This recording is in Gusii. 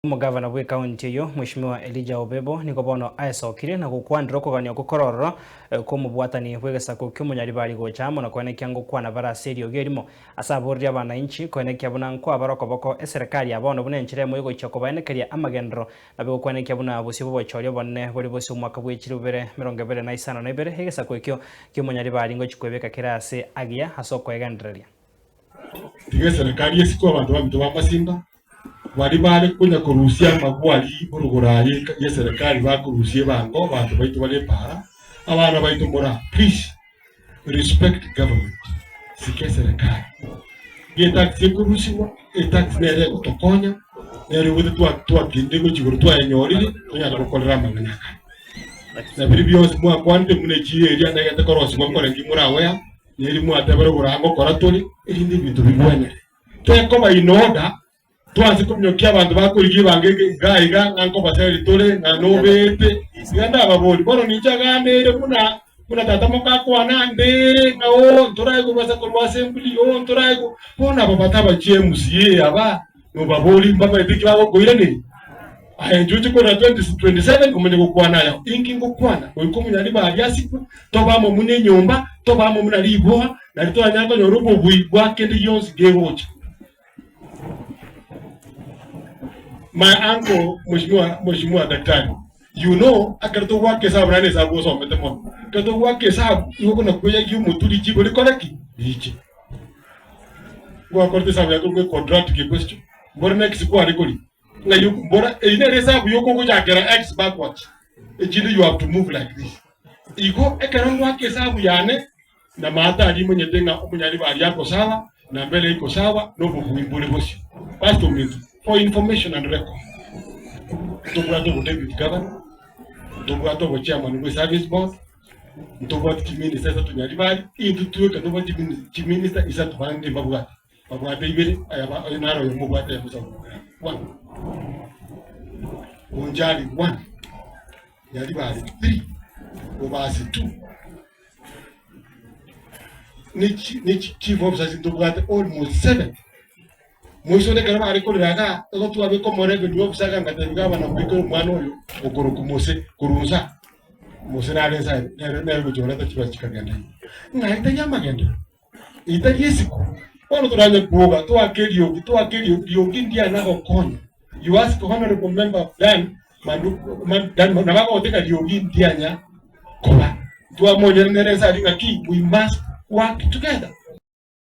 Omogavana bw'ekaunti eyio, Mweshimiwa Elijah Obebo, nigo bono aesokirie na gokwanera okogania okwo kore ororo kw'omobwatani bw'egesaku ki'omonyaribari gocha amo na koenekia ngokwana bare ase eriogi erimo ase aboreri abanainchi koenekia buna nkoabare okoboko eserekari ya bono buna enchera emo egochia kobaenekeria amagenderero nabe gokwenekia buna bosio bw'obochori obonene bore bosio omwaka bw'echiri bubere 2052 egesaku ekio ki'omonyaribari ngochia kwebeka kere ase agiya ase okoegendereria. Tiga eserekari esikwe abanto baminto b'amasimba, baria bare konya korusia amagwari orogoro aye y'eserekari bakorusia ebango abanto baito bare epaara, abana baito mora please respect government, sika eserekari. Nigo etax ekorusigwa, etax nere egotokonya, nere ogote twa twakinde gochia igoro twayenyorire, tonyare gokorera amang'ana aya. Na biria bionsi mwakwanete buna echiira eria negete korosigwa nkore nki moragwea, Neri mwatebire oborango gokora tore, erinde ebinto bigwenere. Tekoba in order, twanse kominyokia abanto bakorigia ebango eke iga iga, ng'a nkobaseri tore, ng'a nobeete. Iga ndababorie, bono ninche aganeire buna buna tata moka akwana ande, ng'a oo ntoraigwe korwa assembly, oo ntoraigwe. Bono aba batabachie MCA aba, nobaborie mbamaete ki bagokoiraneria? Aye inche oche korera 2027 omanye gokwana aya. Inki ngokwana? Goika omonyaribo aria asikwe, tobe amo buna enyomba, tobe amo buna riboa, nario toranyare konyora obobui bwa kende gionsi kegocha. My uncle Mheshimiwa Mheshimiwa Daktari, you know ekero togoaka esabu naende esabu osomete mono, ekero togoaka esabu igo okona koyagia omotwe richibo rikore ki? Riche. Gwakorete esabu yako bwe quadratic equation, mbora next kware koria. Ng'ai mbora eyio nere esabu yokogochakera x backwards echinde you have to move like this. Igo ekero ngoaka esabu yane na maate aria imanyete ng'a omonyaribo aria akosawa na mbere ikosawa na obobui mbore bosio. Pastor ominto for information and record ntobwate obo deputy governor, ntobwate obo chairman bwe service board, ntobwate chiminister isato nyaribari, intwe tweka ntobwate chiminister isato bande mbabwate. Babwate ibere, aya oyo naro oyomo obwate aya Musa one. Bonchari one, Nyaribari three, Bobasi two. Ne chi ne chi chief officers ntobwate almost seven. Moisore ekero bare korera igaa, igo twabeka omo revenue officer iga ngatebia gavana mbekere omwana oyo okorokwa Mose korwa nsa. Mose nare nsa nere nere gochia koreta chibesa chikagenda igo. Ng'a etari amagenderero. Etari esiko. Bono toranye kwoga toake eriogi toake eriogi riogi ndiana gokonya. You ask honorable member Dan Mandu Man Dan nabo agoteka riogi ndianya koba. Twamonyera nere nsa aria ng'aki we must work together.